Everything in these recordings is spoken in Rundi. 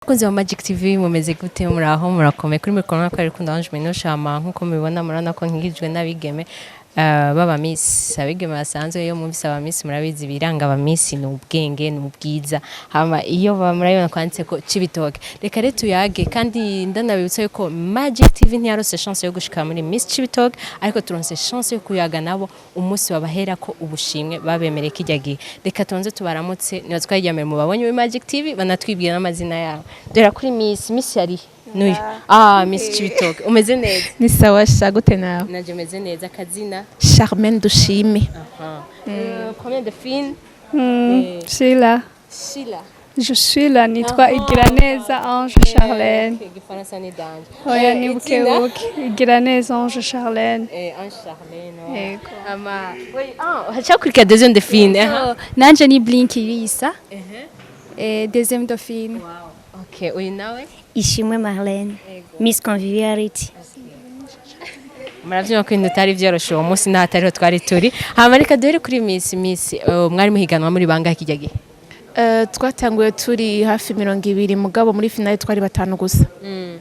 Bakunzi ba Magic TV, mumeze gute? Muraho, murakomeye? Kuri mikoro nako ari Kunda Ange Minusha. Hama nkuko mubibona, murabona ko nkikijwe n'abigeme baba miss, abigeme basanzwe. Iyo mumvise aba miss, murabizi ibiranga aba miss: ni ubwenge, ni ubwiza. Hama iyo murabibona kwanditse ko Cibitoke. Reka rero tuyage, kandi ndanabibutsa yuko Magic TV ntiyarose chance yo gushika muri Miss Cibitoke, ariko turonse chance yo kuyaga nabo umunsi babahera ko ubushimwe babemereye kijya gihe. Reka tubanze tubaramutse, niba twajya mu babonye muri Magic TV, banatwibwira n'amazina yabo. Dore kuri Miss yari nuyu, Miss Cibitoke, umeze neza? Ni sawa sha, gute nawe? Naje meze neza. Akazina? Charmaine Dushime. Aha. Première dauphine? Sheila. Sheila. Je suis là, nitwa Igiraneza Ange Charlène. Igifaransa ni danger. Oya, ni buke buke. Igiraneza Ange Charlène. Ange Charlène. Yego. Ama oui, hacakurikira deuxième dauphine, aha. Nanje ni Blink Irisa. Deuxième dauphine. Okay, uyu nawe? Ishimwe Marlene, Miss Conviviality. Muravyumva ko ibintu bitari vyoroshe uwo munsi n'ahatariho twari turi. Hama reka duhere kuri Miss, mwari muhiganwa muri bangahe kijya gihe? Twatanguye turi hafi 20, mugabo muri finale twari batanu gusa.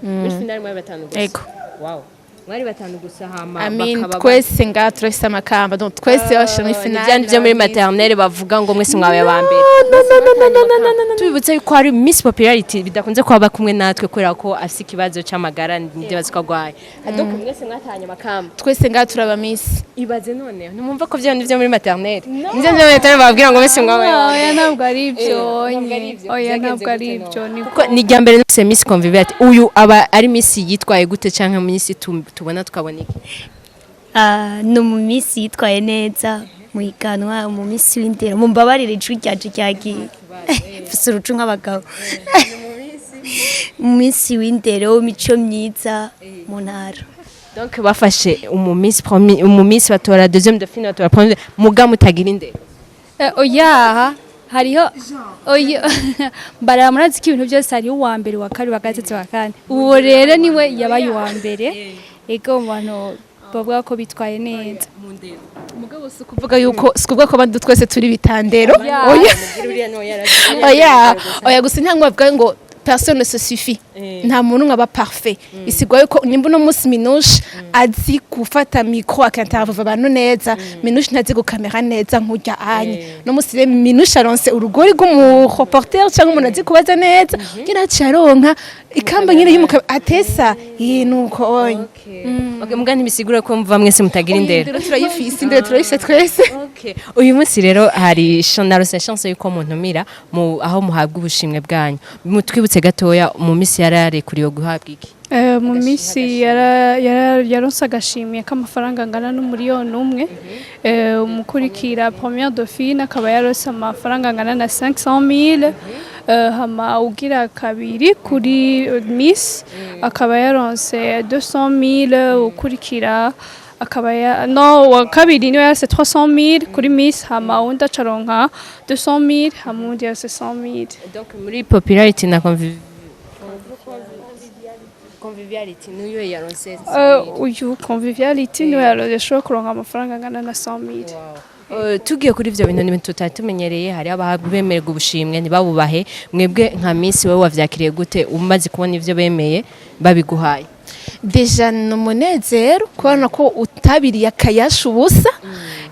Muri finale mwari batanu gusa? Ego. Wow, mwari batanu gusa, hama I mean, bakaba twese nga turafise amakamba, donc twese bashira muri finale. Ni byo muri maternelle bavuga ngo mwese mwabaye aba mbere. Tubibutse yuko hari Miss Popularity bidakunze kuba kumwe natwe kubera ko afise ikibazo c'amagara, ndibaza ko agwaye. Donc mwese mwatahanye amakamba? Twese nga turaba miss. Ibaze noneho, ntimwumva ko vyo nivyo muri maternelle, nivyo muri maternelle bababwira ngo mwese mwabaye aba mbere? Oya, ntabwo ari ibyo. Ntabwo ari ivyo. Oya, Byagenze ntabwo ari gute ibyo. none? Ni Kuko ni irya mbere nuse Miss Conviviality, uyu aba ari Miss yitwaye gute, canke Miss tubona tukabona iki? Ah, ni umu miss yitwaye neza mu higanwa, umu miss w'indero. Mumbabarire, ijwi ryanje ryagiye, mfise urucu nk'abagabo. Mu miss w'indero, w'imico myiza mu ntara. Donc bafashe umu miss premier, umu miss batora deuxième dauphine, batora premier, muga mutagira indero? Oya, hariho, oya, barara, murazi ko ibintu byose hariho uwa mbere, uwa kabiri, uwa gatatu, uwa kane. Uwo rero niwe yabaye uwa mbere, ego, mu bantu bavuga ko bitwaye neza. Mugabo si ukuvuga ko abandi twese turi bitandero. Oya, oya, oya, gusa ntabwo bavuga ngo personne ne se suffit, nta muntu umwe aba parfait. Bisigwa yuko nimba uno munsi Minouche azi gufata micro, akinterviewa abantu neza, Minouche ntazi gukamera neza nk'urya anye no munsi. Rero Minouche aronse urugori rw'umu reporter cyangwa umuntu azi kubaza neza, nyine aciye aronka ikamba nyine y'umuka atesa iyi nuko onye. Okay, muga ntibisigura ko muva mwese mutagira indero. Indero turayifise, indero turayifise twese. Okay. Uyu munsi rero hari narose chance yuko muntumira mu aho muhabwa ubushimwe bwanyu. Mutwibutse gatoya, mu misi yararekuriwe guhabwa iki? Mu minsi yaronse agashimwe k'amafaranga angana n'1 miliyoni. Umukurikira première dauphine akaba yaronse amafaranga angana na 500 000. Hama ugira kabiri kuri Miss akaba yaronse 200 000, ukurikira akaba ya no wa kabiri niwe yaronse 300 000 kuri Miss, hama uwundi acaronka 200 000, hama uwundi yaronse 100 000. Donc muri popularity na conviviality niyo yaronse? Uyu conviviality niwe yashobora kuronka amafaranga angana na 100 000. Tugiye kuri ivyo bintu, n'ibintu tutari tumenyereye. Hari abahabwa, bemererwa ubushimwe ntibabubahe. Mwebwe nka Miss, wowe wavyakiriye gute umaze kubona ivyo bemeye babiguhaye? Déjà ni umunezero kubona ko utabiriye akayasha ubusa.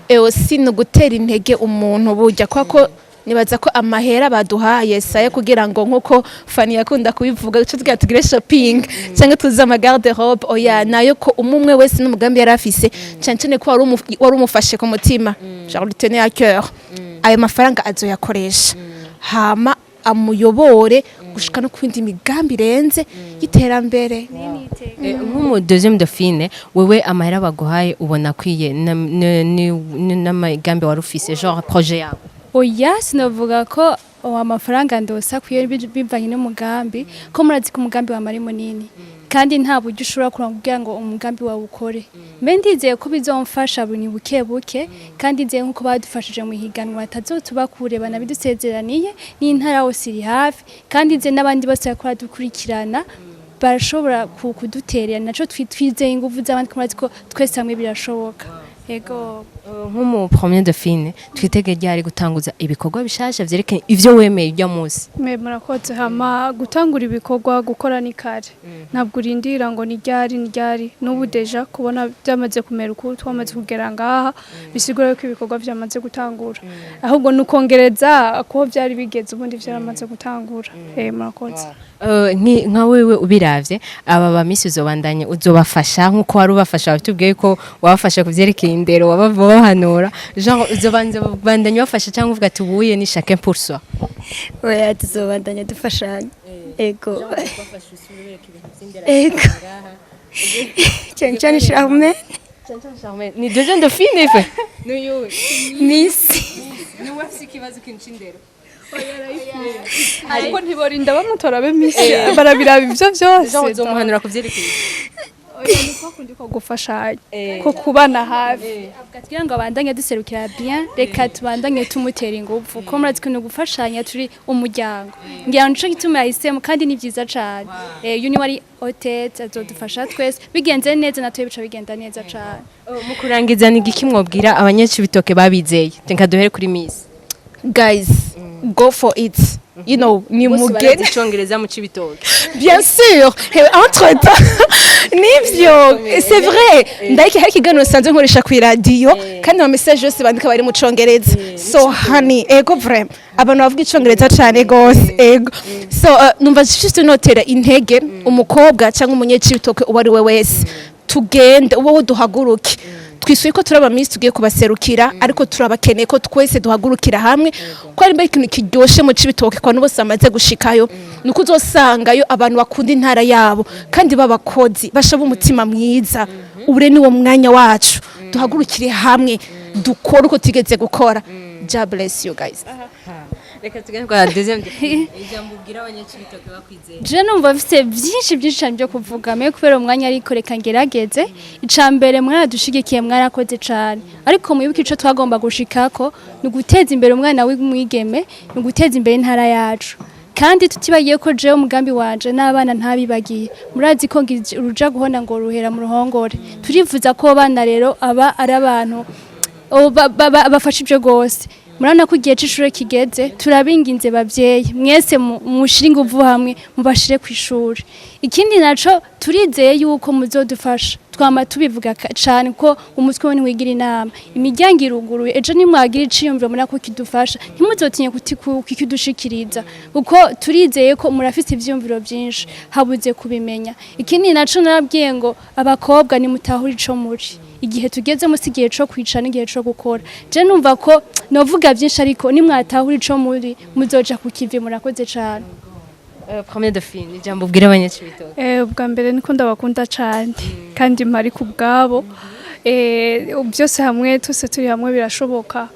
Ewe, si ni ugutera intege umuntu burya, kubera ko nibaza ko amahera baduhaye saye kugira ngo, nkuko Fani yakunda kubivuga, ico tugira tugire shopping cyangwa tuze ama garde robe. Oya, nayo ko umwe wese n'umugambi yari afise, cyane cyane ko wari umufashe ku mutima, genre lui tenait à cœur, ayo mafaranga azoyakoresha hama amuyobore gushika no kwindi migambi irenze y'iterambere. Nk'umu deuxième dauphine, wewe amahera baguhaye ubona akwiye n'amagambi wari ufise, genre projet yawe? Oya, sinavuga ko uwo amafaranga ndose akwiye bivanye n'umugambi, ko murazi ko umugambi wawe ari munini kandi nta buryo ushobora kuronka kugira ngo umugambi wawe ukore. Mbe ndizeye ko bizomfasha buni buke buke, kandi nizeye nkuko badufashije mu higanwa batazotuba kure, banabidusezeraniye n'intara hose iri hafi, kandi nizeye n'abandi bose bariko baradukurikirana barashobora kuduterera naco. Twizeye inguvu z'abandi, ko murazi ko twese hamwe birashoboka. Yego. Nk'umu première dauphine, twitege ryari gutanguza ibikorwa bishasha vyerekeye ivyo wemeye ujya munsi? Mwe murakoze. Hama gutangura ibikorwa, gukora ni kare, ntabwo urindira ngo ni ryari, ni ryari. N'ubu déjà kubona byamaze kumera uku, twamaze kugera ngaha, bisigura yuko ibikorwa byamaze gutangura, ahubwo ni ukongereza kuko byari bigeze, ubundi byaramaze gutangura. Murakoze. Nka wewe ubiravye, aba ba miss uzobandanye uzobafasha nkuko wari ubafasha? Watubwiye ko wabafasha kuvyerekeye indero, wabahanura, genre uzobanza bandanye ubafasha cyangwa uvuga ati ubuye ni chacun pour soi? Oya, tuzobandanya dufashanya, ego ego, cyane cyane Charmaine. Ni deuxième dauphine fe n'uyu? Miss. Niwe afise ikibazo kintu c'indero. Ariko ntiborinda bamutora be miss, barabiraba ivyo byose. Genre uzomuhanura kuvyerekeye? Oya, ni kwa kundi ko gufashanya, ko kubana hafi. Avuga kugira ngo abandanye duserukira bien, reka tubandanye tumutera ingufu, ko murazi ko ni ugufashanya, turi umuryango. Ngira ngo nico gituma yahisemo, kandi ni vyiza cane. Uyu ni wari hôtesse, azodufasha twese. Bigenze neza natwe bica bigenda neza cane. Mu kurangiza, ni igiki mwobwira abanyacibitoke babizeye? Reka duhere kuri miss. Guys, go for it, ni Bose mugeni. Barazi icongereza mu Cibitoke. Bien sûr. Entre temps nivyo, c'est vrai, ndayiki hari ikiganiro nsanzwe nkoresha ku iradiyo, kandi ama message yose bandika bari mu Congereza. So honey, ego, vraiment abantu bavuga Icongereza cane gose, ego. So numva juste notera intege umukobwa cyangwa umunyecibitoke uwo ari we wese, tugende uwo duhaguruke twisuye ko turaba miss, tugiye kubaserukira, ariko turabakeneye ko twese duhagurukira hamwe, ko ari ikintu kiryoshe mu Cibitoke. Kwa bose bamaze gushikayo, nuko uzosangayo abantu bakunda intara yabo kandi b'abakozi bashaba umutima mwiza. Ubure ni wo mwanya wacu, duhagurukire hamwe, dukore uko tigeze gukora. God bless you guys. Reka tugende kwa deuxième dauphine, ijambo ubwira abanyacibitoke bakwizeye. Je numva mfise byinshi byinshi cyane byo kuvuga me kubera umwanya, ariko reka ngerageze. Ica mbere, mwaradushigikiye, mwarakoze cyane, ariko mwibuke ico twagomba gushikako ni uguteza imbere umwana w'umwigeme, ni uguteza imbere intara yacu, kandi tutibagiye ko jewe umugambi wanje n'abana ntabibagiye. Murazi ko uruja guhona ngo ruhera mu ruhongore. Turifuza ko abana rero aba ari abantu bafasha ibyo rwose. Murabona ko igihe c'ishure kigeze. Turabinginze bavyeyi mwese, mushire inguvu hamwe, mubashire ku ishuri. Ikindi naco, turizeye yuko muzodufasha. Twama tubivuga cane ko umutwe we ntiwigira inama, imiryango iruguruye. Ejo nimwagira iciyumviro muri ko kidufasha, ntimuzotinye kukidushikiriza, kuko turizeye ko murafise ivyiyumviro vyinshi, habuze kubimenya. Ikindi naco, narabwiye ngo abakobwa nimutahura ico muri igihe tugeze musi, igihe co kwicara n'igihe co gukora. Je numva ko novuga byinshi, ariko nimwatahura ico muri, muzoja ku kivi. Murakoze cane. Première dauphine, ijambo ubwira abanyacibitoke. Ubwa mbere niko ndabakunda cyane kandi mpari ku bwabo. Byose hamwe, twese turi hamwe birashoboka.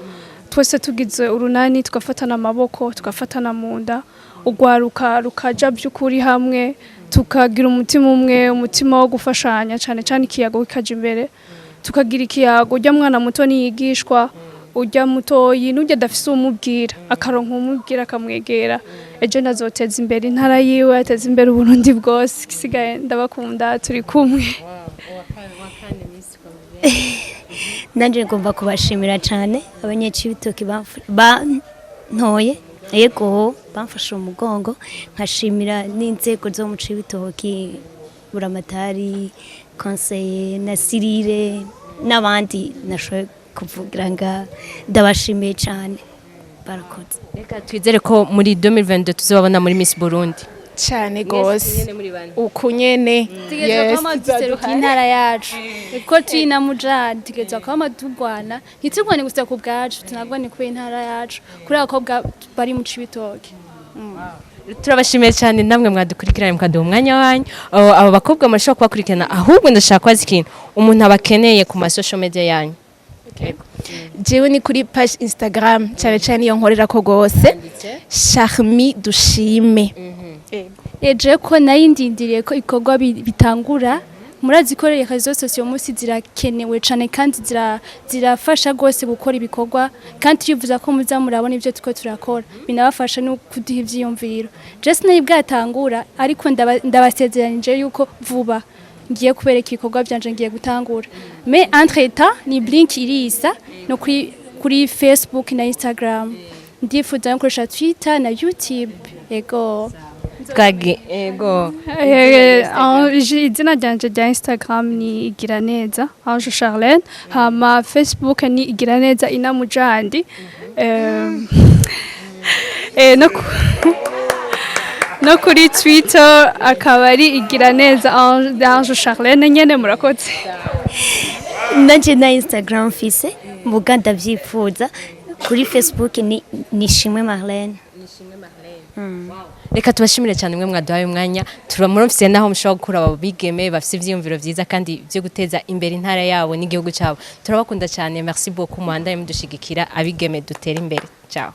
Twese tugize urunani, tugafatana amaboko, tugafatana mu nda, urwaruka rukaja by'ukuri hamwe, tukagira umutima umwe, umutima wo gufashanya cyane cyane, ikiyago kikaja imbere, tukagira ikiyago. Ujya mwana muto niyigishwa, ujya mutoyi n'ujya adafise uwumubwira, akaronka uwumubwira, akamwegera, ejo nazoteza imbere intara yiwe, ateza imbere Uburundi bwose. Isigaye ndabakunda, turi kumwe. Nanjye ngomba kubashimira cyane abanyecibitoki bantoye, yego, bamfashe umugongo, nkashimira n'inzego zo mu Cibitoki, buramatari, conseiller na sirire n'abandi nashoboye kuvugira nga. Ndabashimiye cyane, barakoze. Reka twizere ko muri 2022 tuzobabona muri Miss Burundi. Cyane gose. Nyene muri bane. Uku nyene. Tugerezwa Yes. kwama duseruka intara yacu, kuko turi na mujani. Tugerezwa kwama turwana, ntiturwane gusa ku bwacu, tunagwane kubera intara yacu, kuri abakobwa bari mu Cibitoke. Turabashimiye cyane namwe mwadukurikiranye, mukaduha umwanya wanyu. Aba bakobwa murashobora kubakurikirana. Ahubwo ndashaka kubaza ikintu, umuntu aba akeneye ku ma social media yanyu. Jewe ni kuri page Instagram cyane cyane, iyo nkorera ko gose, Charmi Dushime. Eje ko nayo ndindiriye ko ibikorwa bitangura. Murazi ko rero réseaux sociaux munsi zirakenewe cane kandi zirafasha rwose gukora ibikorwa, kandi turifuza ko muza murabona ibyo turiko turakora, binabafasha no kuduha ivyiyumviro. Je sinari bwatangura, ariko ndabasezeranije yuko vuba. Ngiye kubereka ibikorwa byanje ngiye gutangura, mais entre temps ni Blink Irisa no kuri Facebook na Instagram. Ndifuza no gukoresha Twitter na YouTube, ego. Twagi, ego. Izina ryanje rya Instagram ni Igiraneza Ange Charlene, hama Facebook ni Igiraneza Inamujandi. No kuri Twitter akaba ari Igiraneza Ange Charlene nyene. Murakoze. Nanje na Instagram mfise, mbuga ndavyifuza. Kuri Facebook ni Nishimwe Marlene. Reka tubashimire cyane mwe mwaduhaye umwanya. Turamurumfise naho mushobora gukura abo bigeme bafise ivyiyumviro vyiza kandi byo guteza imbere intara yabo n'igihugu cyabo. Turabakunda cyane, merci beaucoup. Muhandaye mudushigikira, abigeme dutera imbere. Ciao.